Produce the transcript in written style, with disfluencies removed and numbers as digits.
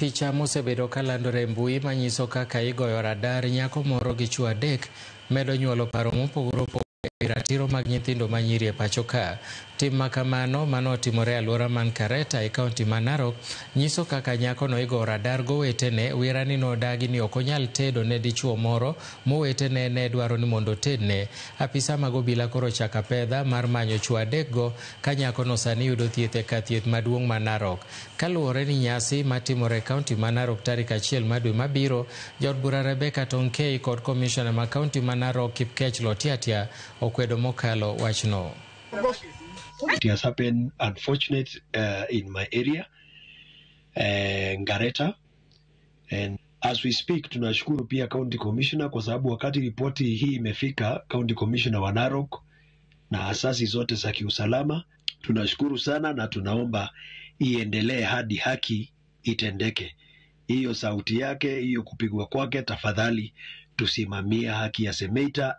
Picha mosebedo kalandore e mbui manyiso kaka igoyo radar nyako moro gi chwo adek medo nyuolo paro mopogore opogore e ratiro mag nyithindo manyiri e pacho ka. Tim makamano manotimore e alwora man Kareta e kaunti ma Narok nyiso kaka nyakono igo radar gowetene wira ni nodagi ni ok onyal tedo ne dichuo moro mowetene ne dwaro ni mondo otedne. Apisa mag obila koro ochako apedha mar manyo chwo adekgo ka nyakono sani yudo thieth e kar thieth maduong' ma Narok. Kaluwore ni nyasi matimore e kaunti ma Narok tarik 1 mar dwe mabiro, jaod bura Rebecca Tonkei kod komishona ma kaunti ma Narok Kipkech Lotiatia okwedo mokalo wachno. It has happened, unfortunate, in my area, Ngareta. And as we speak, tunashukuru pia County Commissioner kwa sababu wakati ripoti hii imefika County Commissioner wa Narok na asasi zote za kiusalama, tunashukuru sana na tunaomba iendelee hadi haki itendeke. Hiyo sauti yake, hiyo kupigwa kwake, tafadhali tusimamie haki ya Semeita.